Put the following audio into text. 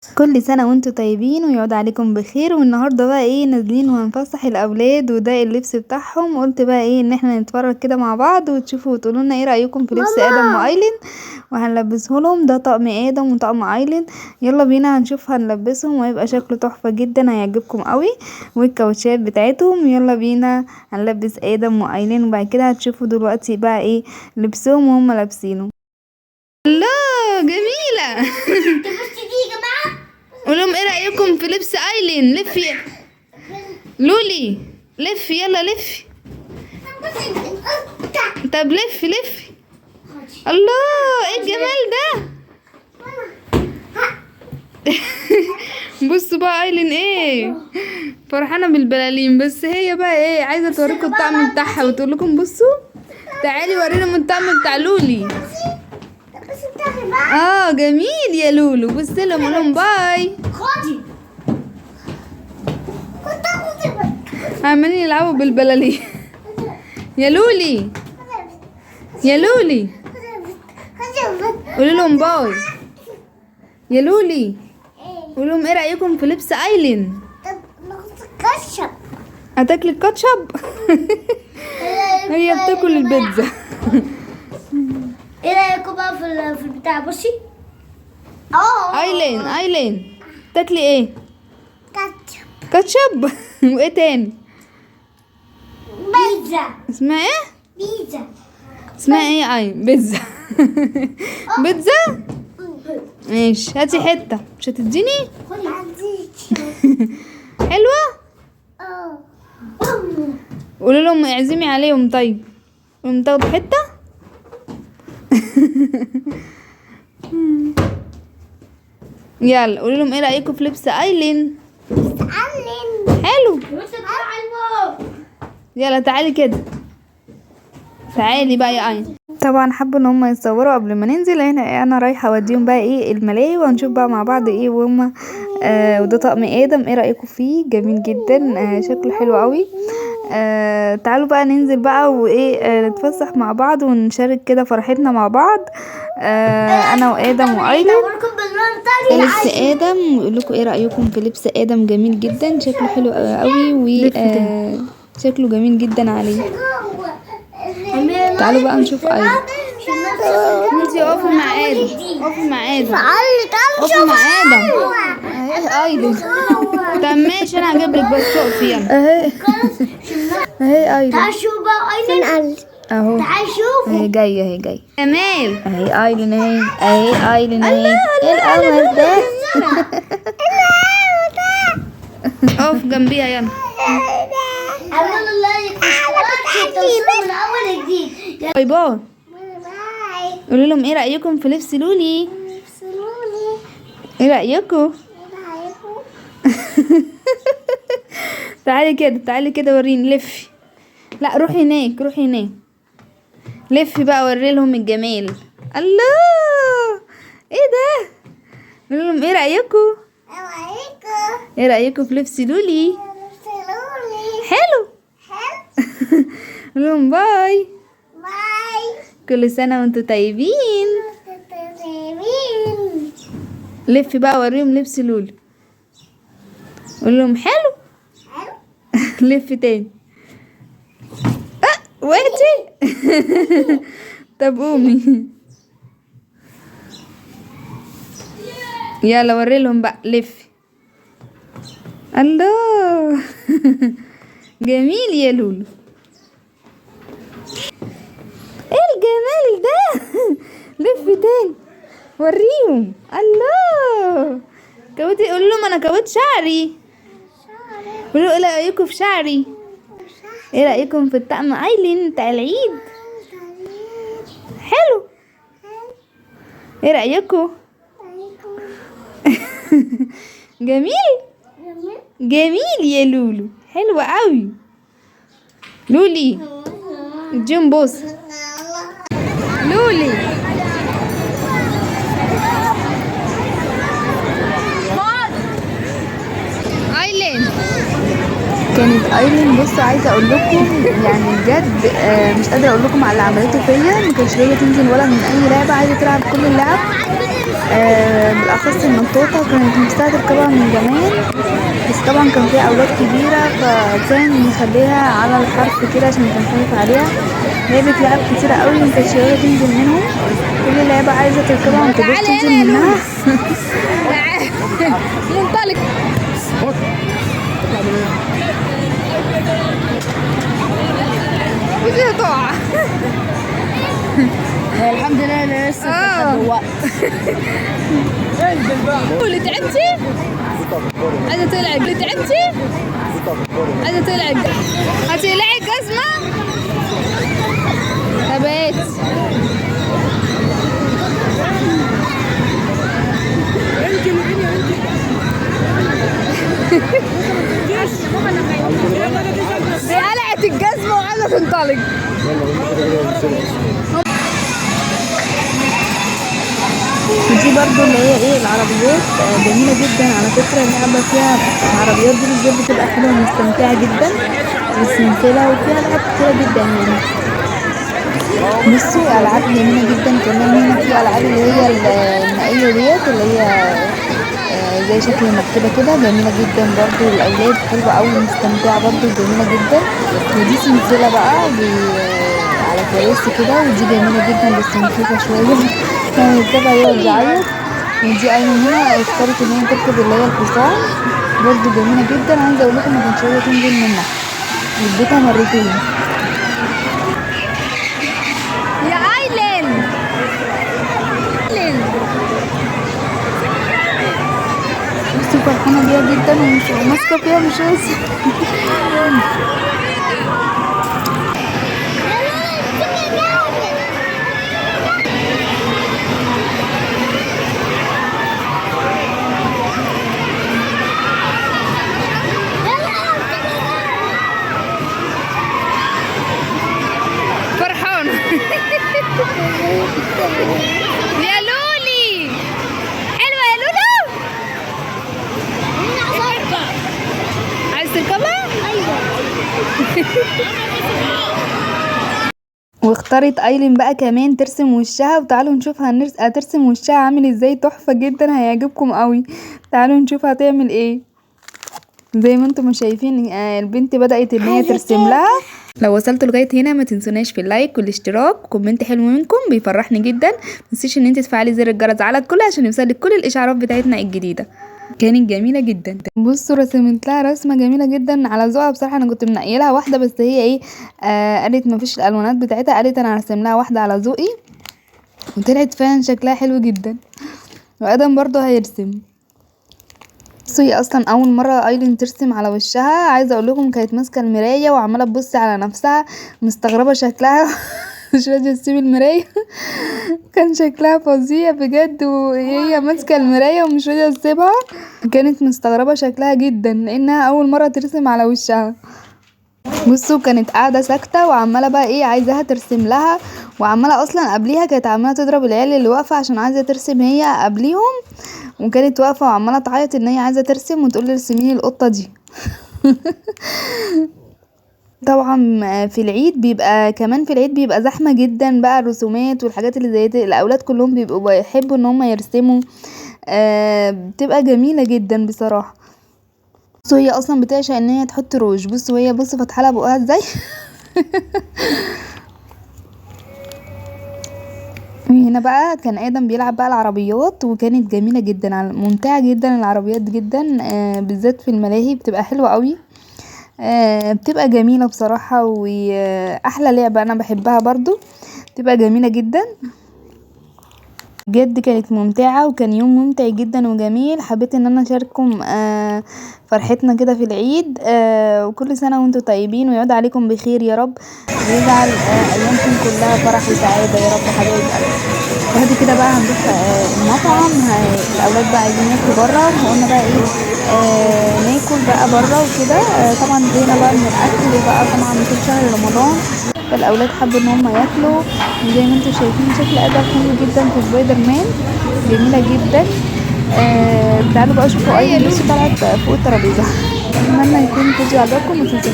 كل سنة وانتم طيبين ويعود عليكم بخير. والنهاردة بقى ايه نازلين وهنفسح الاولاد، وده اللبس بتاعهم. قلت بقى ايه ان احنا نتفرج كده مع بعض وتشوفوا وتقولوا لنا ايه رأيكم في لبس ادم وايلين، وهنلبسه لهم. ده طقم ادم وطقم ايلين. يلا بينا هنشوف هنلبسهم وهيبقى شكله تحفة جدا، هيعجبكم قوي، والكاوتشات بتاعتهم. يلا بينا هنلبس ادم وايلين، وبعد كده هتشوفوا دلوقتي بقى ايه لبسهم وهم لابسينه. الله جميلة. تبصي دي يا جماعة، قولهم ايه رأيكم في لبس ايلين. لفي لولي، لفي يلا لفي. طب لفي لفي. الله ايه الجمال ده. بصوا بقى ايلين ايه فرحانة بالبلالين، بس هي بقى ايه عايزة توريكم الطقم بتاعها وتقول لكم بصوا تعالي ورينا الطقم بتاع لولي. جميل يا لولو. بص لهم قول لهم bye. خدي عمالين يلعبوا بالبلالين. يا لولي يا لولي قولوا لهم bye. يا لولي قولوا لهم ايه رأيكم في لبس ايلين. طب ناخد كاتشب. هتاكلي الكاتشب؟ هي بتاكل البيتزا. ايه رأيكم بقى في البتاع؟ بصي ايلين ايلين تاكلي ايه؟ كاتشب. كاتشب. وايه تاني؟ بيتزا. اسمها ايه؟ بيتزا. اسمها ايه؟ اي بيتزا. بيتزا ماشي، هاتي حته. مش هتديني؟ حلوه. قولوا لهم اعزمي عليهم. طيب قوم تاخدوا حته. يلا قولوا لهم ايه رايكم في لبس ايلين. حلو. يلا تعالي كده، تعالي بقى يا ايلين. طبعا حبوا ان هم يتصوروا قبل ما ننزل. هنا انا رايحه اوديهم بقى ايه الملاهي، وهنشوف بقى مع بعض ايه وهم. وده طقم ادم، ايه رايكم فيه؟ جميل جدا، شكله حلو قوي. تعالوا بقى ننزل بقى وايه نتفسح مع بعض ونشارك كده فرحتنا مع بعض. انا وادم وايلين. لبس ادم، ويقول لكم ايه رايكم في لبس ادم. جميل جدا، شكله حلو قوي، و شكله جميل جدا عليه. تعالوا بقى نشوف ايلين. انتي اقفي مع ادم، اقفي مع ادم، اقفي مع ادم. اهي ايلين. طب ماشي انا هجيب لك، بس اقفي يلا. اهي اهي ايلين. تعالي شوف بقى ايلين اهو. تعالي شوفوا. اهي جايه، اهي جايه. جمال. اهي ايلين، اهي اهي ايلين، اهي. ايه القمر ده؟ اقف جنبيها يلا. اعملوا like من اول جديد. bye bye. قولوا لهم ايه رايكم في لبس لولي. لبس لولي ايه رايكم؟ تعالي كده، تعالي كده وريني. لفي. لا روحي هناك، روحي هناك. لفي بقى وري لهم الجمال. الله ايه ده؟ قولوا لهم ايه رايكم؟ ايه رايكم في لبس لولي؟ حلو. قولوا لهم bye. bye. كل سنة وانتم طيبين. لفي بقى وريهم لبس لولي. قول لهم حلو. لف تاني. وقتي. طب قومي يلا وري لهم بقى. لفي. الله جميل يا لولو. ايه الجمال ده؟ لف تاني وريهم. الله كوتي. قول لهم انا كويت شعري. قولوا ايه رايكم في شعري؟ ايه رايكم في الطقم ايلين بتاع العيد؟ حلو. ايه رايكم؟ جميل جميل يا لولو، حلو قوي. لولي اديهم بوس. لولي ايلين. كانت ايلين بصوا عايزه اقول لكم يعني بجد مش قادره اقول لكم على اللي عملته فيا. ما كانتش راضيه تنزل ولا من اي لعبه، عايزه تلعب كل اللعب. بالاخص النطاطه كانت نفسها تركبها من زمان، بس طبعا كان فيها اولاد كبيرة فكان مخليها على الحرف كده عشان كان خايف عليها. لعبت لعب كتيرة قوي ما كانتش راضية تنزل منهم، كل لعبه عايزه تركبها ما تقدرش تنزل منها. منطلق. مش هتقع. الحمد لله انا لسه لحد دلوقتي. اللي تعبتي؟ عايزه تلعب. اللي تعبتي؟ عايزه تلعب. هتقلعي الجزمة؟ ثبات. دي قلعت الجزمة وعايزه تنطلق. ودي برضو اللي هي ايه العربيات، جميلة جدا على فكرة. اللعبة فيها العربيات دي بالذات بتبقى حلوة ومستمتعة جدا، والسلسلة وفيها ألعاب كتيرة جدا يعني. بصوا ألعاب جميلة جدا كمان. هنا في ألعاب اللي هي المائية ديت اللي هي زي شكل المركبة كده، جميلة جدا برضو للأولاد، حلوة أوي ومستمتعة برضو، جميلة جدا. ودي سلسلة بقى على كراسي كده، ودي جميلة جدا بس مخيفة شوية. كان يركبها يقعد يعيط. ودي أيمن هنا اختارت إن هي تركب اللي هي الحصان، برضو جميلة جدا. عايزة أقول لكم ما كانتش راضية تنزل منها، ركبتها مرتين. يا ايلين ايلين بصوا فرحانة بيها جدا وماسكة فيها مش راضية. فرحانة. يا لولي حلوة يا لولو. عايز تركبها؟ واختارت ايلين بقى كمان ترسم وشها، وتعالوا نشوف هترسم وشها عامل ازاي. تحفة جدا، هيعجبكم قوي. تعالوا نشوف هتعمل ايه. زي ما انتم شايفين البنت بدأت ان هي ترسم لها. لو وصلتوا لغاية هنا ما تنسوناش في ال like والاشتراك، comment حلو منكم بيفرحني جدا. ما تنسيش ان انت تفعلي زر الجرس على الكل عشان يوصلك كل الاشعارات بتاعتنا الجديدة. كانت جميلة جدا. بصوا رسمت لها رسمة جميلة جدا على ذوقها. بصراحة انا كنت منقيه لها واحدة، بس هي ايه قالت ما فيش الالوانات بتاعتها، قالت انا هرسم لها واحدة على ذوقي، وطلعت فعلا شكلها حلو جدا. وادم برضو هيرسم. بصوا هي اصلا اول مرة ايلين ترسم على وشها. عايزه اقول لكم كانت ماسكه المراية وعماله تبص على نفسها مستغربه شكلها. مش راضية تسيب المراية. كان شكلها فظيع بجد، وهي ماسكه المراية ومش راضية تسيبها. كانت مستغربه شكلها جدا لانها اول مرة ترسم على وشها. بصوا كانت قاعدة ساكته وعماله بقى ايه عايزاها ترسم لها، وعماله اصلا قبليها كانت عماله تضرب العيال اللي واقفة عشان عايزه ترسم هي قبليهم، وكانت واقفة وعماله تعيط ان هي عايزه ترسم وتقول لي ارسمي لي القطة دي. طبعا في العيد بيبقى كمان في العيد بيبقى زحمة جدا بقى، الرسومات والحاجات اللي زي دي، الاولاد كلهم بيبقوا بيحبوا ان هم يرسموا، بتبقى جميلة جدا بصراحة. بصوا هي اصلا بتعشق ان هي تحط روج. بصوا هي بصوا فاتحة لها بقها ازاي. هنا بقى كان ادم بيلعب بقى العربيات، وكانت جميلة جدا، ممتعة جدا العربيات جدا، بالذات في الملاهي بتبقى حلوة قوي، بتبقى جميلة بصراحة، واحلى لعبه انا بحبها برضو، بتبقى جميلة جدا بجد. كانت ممتعة وكان يوم ممتع جدا وجميل. حبيت ان انا اشارككم فرحتنا كده في العيد، وكل سنة وانتم طيبين، ويعود عليكم بخير يا رب، ويجعل ايامكم كلها فرح وسعادة يا رب حبايب قلبي. بعد كده بقى هنروح المطعم، الاولاد بقى عايزين ياكلوا بره، وقلنا بقى ايه ناكل بقى بره وكده. طبعا زهقنا بقى من الاكل بقى طبعا طول شهر رمضان، فالاولاد حبوا ان هم ياكلوا. وزي ما انتم شايفين شكل ادم حلو جدا في سبايدر مان، جميلة جدا. تعالوا بقى شوفوا اي لسه طلعت فوق الترابيزة. اتمنى يكون الفيديو عجبكم وتنسوا